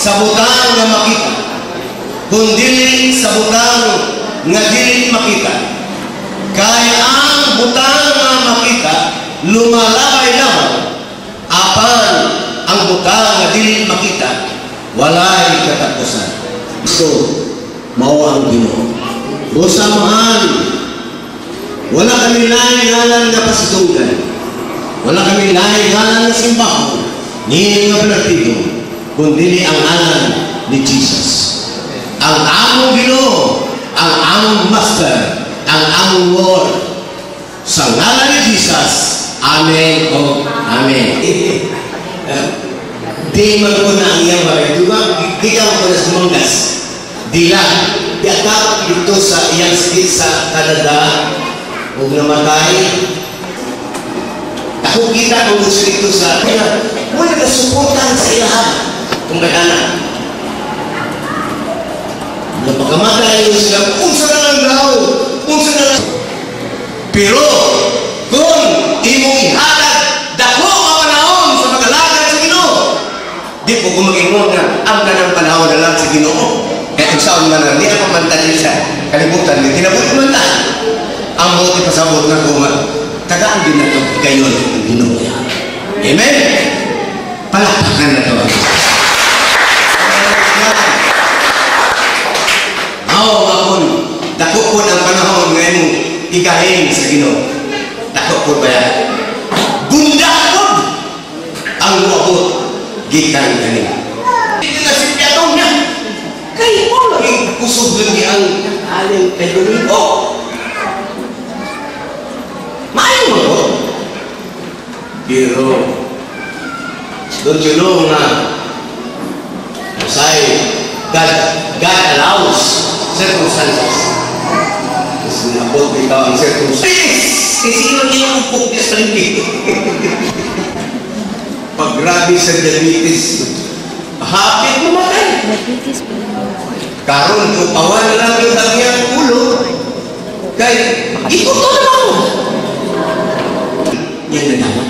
Sa butang nga makita, kundili sa butang nga dili makita. Kaya ang butang nga makita lumalabay lamang, apan ang butang nga dili makita walay katapusan. So, mao ang Ginoo. Busamahan, wala kami laing ngalan nga pasidunggan. Wala kami laing ngalan nga simbahon, ni nga partido, kundi ang ngalan ni Jesus. Ang among Ginoo, ang among Master, ang among Lord. Sa ngalan ni Jesus, Amen o Amen. Di man ko na ang iyang balay. Di ba? Di ka ko na sumanggas. Di lang. Di atap dito sa iyang sakit sa Canada ug namatay. Ako kita kung gusto dito sa wala ka suportahan sa ilaha kung may anak. Na pagkamatay sila, unsa na lang daw, unsa na lang. Pero kung imong ihatag dako ang panahon sa pag-alagad sa Ginoo, di po ko mag-ingon nga ang tanang panahon na lang sa Ginoo. Kaya kung saan man na, di ako mantalil sa kalibutan, di kinabuti man ta. Ang buti pasabot nga kung tagaan din na ito, gayon ang Ginoo. Amen? Palakpakan na ito. Mao akon, dako po ang panahon nga imong igahin sa Ginoo. Dako po ba yan? Bunda po ang muabot gikan kanila. Hindi na si Piatong niya. Kay mo lagi kusog lagi ang alin kay Domingo. Maayo mo po. Pero, don't you know nga, say, God allows circumstances. Kasi naabot ikaw ang circumstances. Kasi sino niya yung upok niya sa palengke? Pag grabe sa diabetes, hapit mamatay. Karon upawan na lang yung iyang ulo. Kay, ikuto na mo. Yan na naman.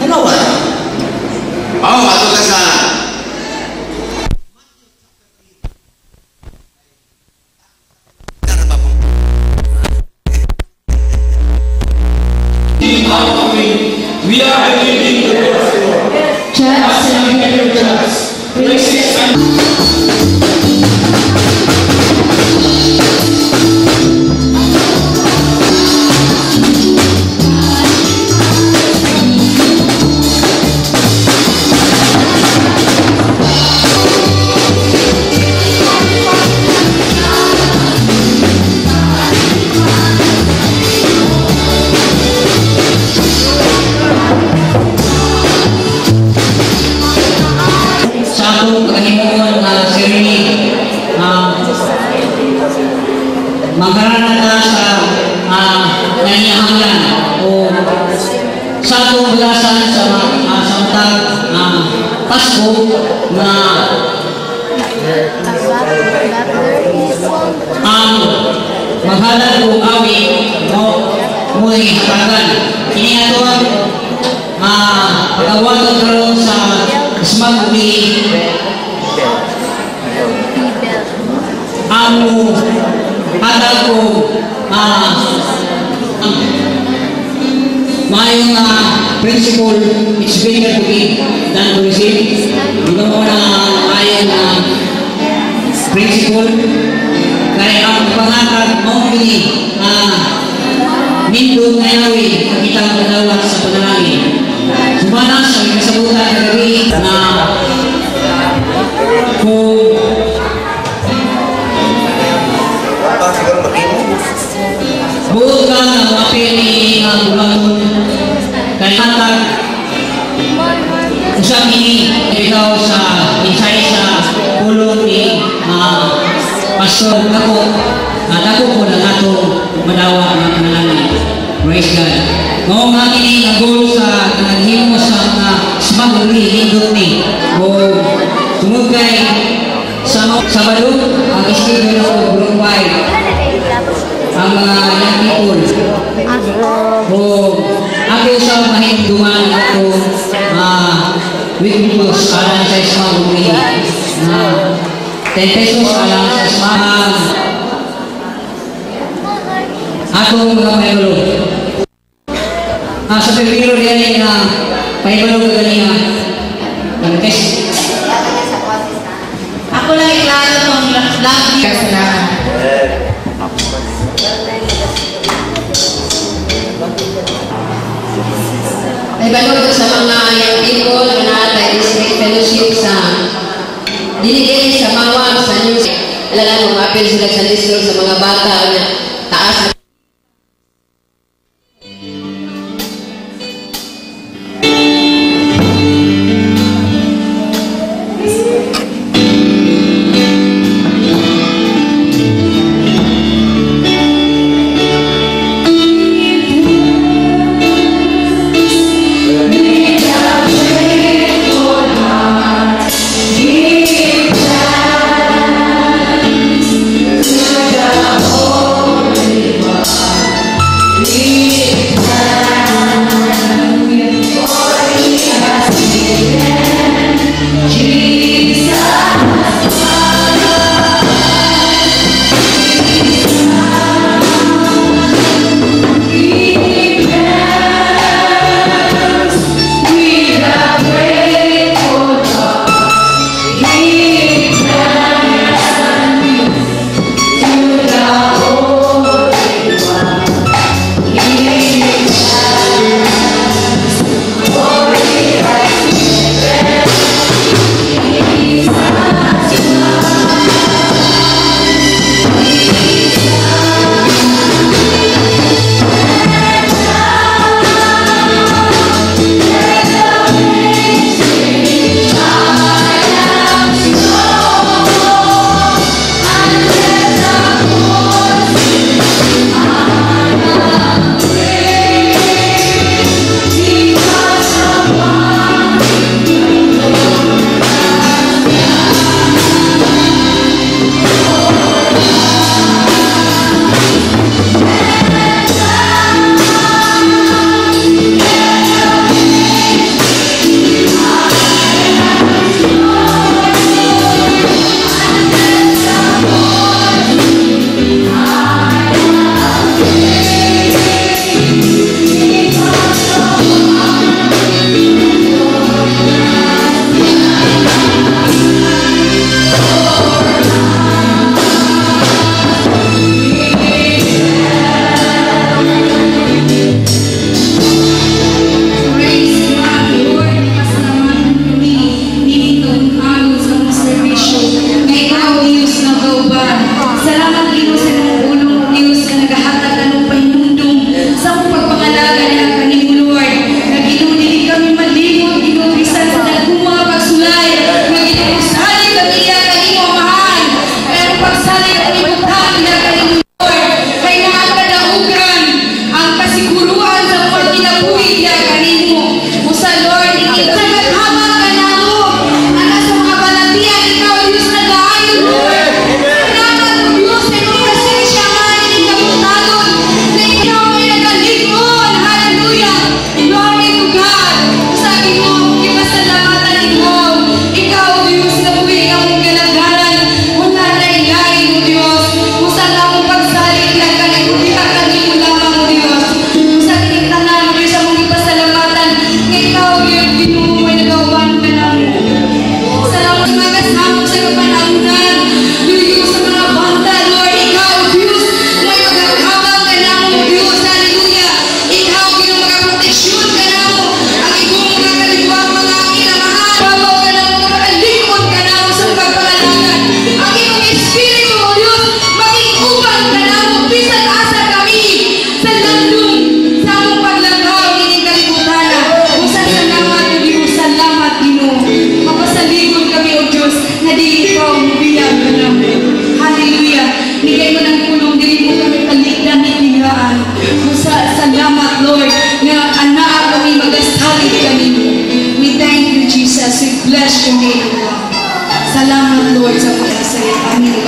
Tanawa. Oh, ato ka sa We are believing the gospel. Chats and better chats. Races and Sa atong paghimuon nga ceremony, magharana ta sa nangyahanglan o sa atong bulasan sa sa matag Pasko nga ang maghalad og awi mo mo'y hatagan. Kini ato pagawaton karon sa Smag ang hatag og maayong principle, it's better to give than to receive. Ginoo na maayong principle kay ang pangatag mao kini nindot nga yawi ang kitang madawat sa panalangin. Sumana sa kasabutan kagabi na kung buot ka nga moapil ni nga buhaton kay hatag usab ini ikaw sa insay sa pulong ni Pastor Dako, dako po ng atong madawa ng panalangin. Praise God. Mao nga kini ang goal sa naghimo sa mga smuggled nindot ni o tungod kay sa Sabado ang schedule og group 5 ang mga young people o ako sa mahinduman ato weekly post alang sa smuggled. 10 pesos alang sa smart atong mga paibalo. Sa Pebrero diyan nga paibalo kaganiha. Ang test. Ako lang iklaro tong love you. Kasalanan. Ay balod sa mga young people na naatay district fellowship sa dinigay sa Mawag sa news. Alam mo, maapil sila sa listro sa mga bata na taas.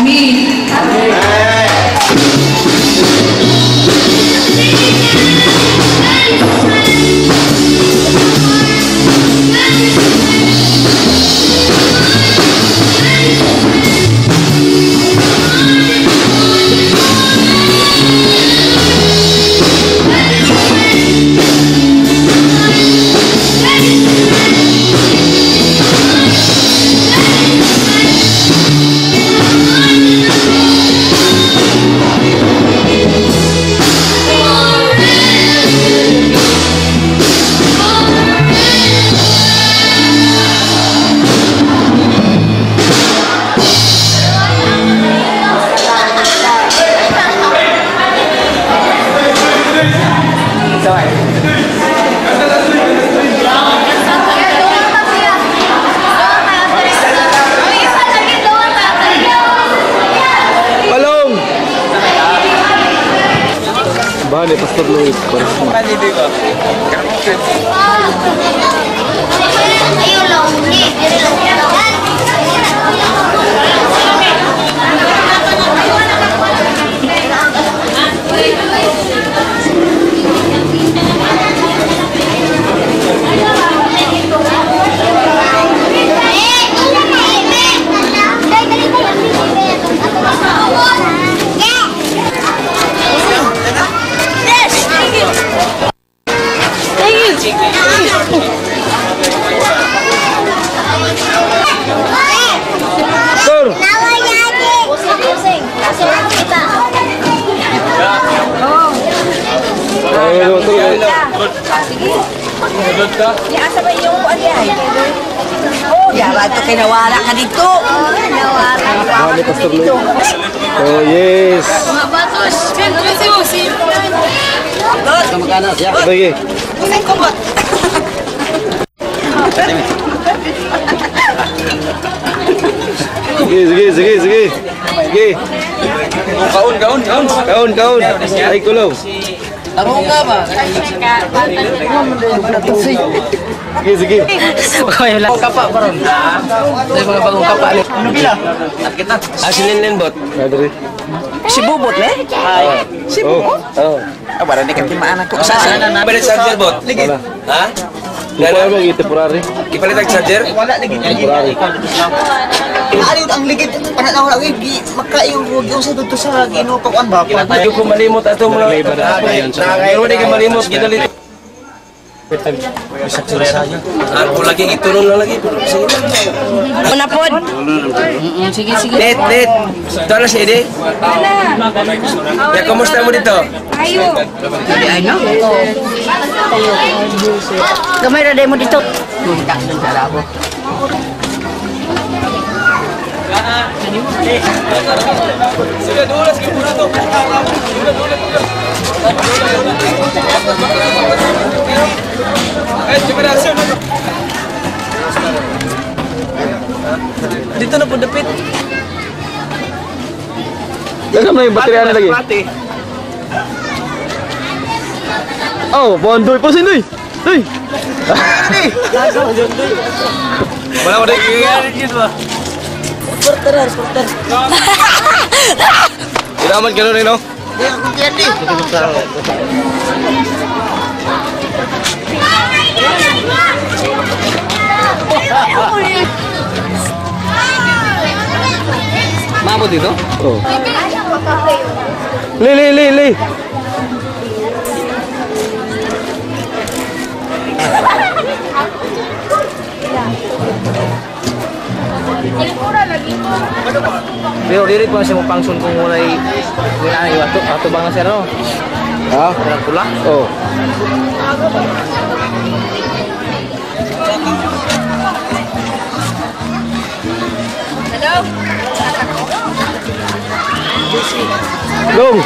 Amen. Kuha ni Pastor Luis. Kinawala ka dito. Nawala ka dito. Oh, yes. Sige. Sige, sige, sige, sige. Sige. Kaon, kaon, kaon. Kaon, kaon. Ay, kulong. Tarong ka ba? Sige, sige. Kapa pa ron. Ay, mga bagong kapa. Ano bila? Ah, si Linlin bot. Si Bubot, le? Si Bubot? Oo. Ah, para di ka timaan ako. Sa Palit charger bot. Wala. Ha? Wala mo, temporary. Ipalit ang charger? Wala lagi. Temporary. Ano ang ligid? Pananaw na gi makaiyong yung sa dito sa Ginoo pag ba? Hindi ko malimot ato mga. Pero di ka malimot ginalit. Ako lagi ituron lang lagi. Sige. Una pod. Sige, sige. Net, net. Ito na si Ede. Ya, kumusta mo dito? Ayo. Ay no. Gamay ra mo dito. Dito na po dapit. Lagam na yung baterya na lagi. Oh, bondoy. Pasin, doy. Doy. Wala ko rin. Ba? Porter. Ilaman ka nun, eh, no? Maabot dito? Oh. Li, li, li, li. Pero dili ko na siya mapangsun kung walay wala na iwato ato bang na sir no? Ha? Walang pula. Oh. Hello. Long.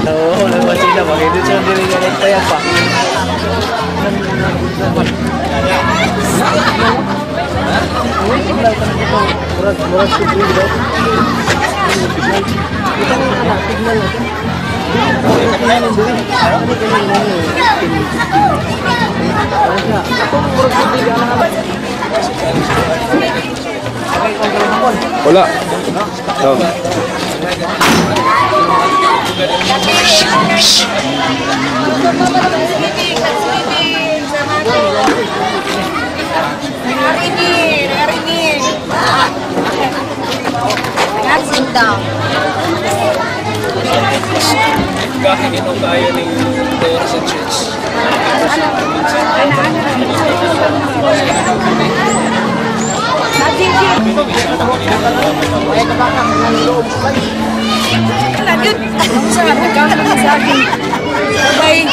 Oo, nagwa sila ba? Dito siya dili nga nagtaya pa. Wala. Oh. Kahit ito tayo ng door sa church. Bye.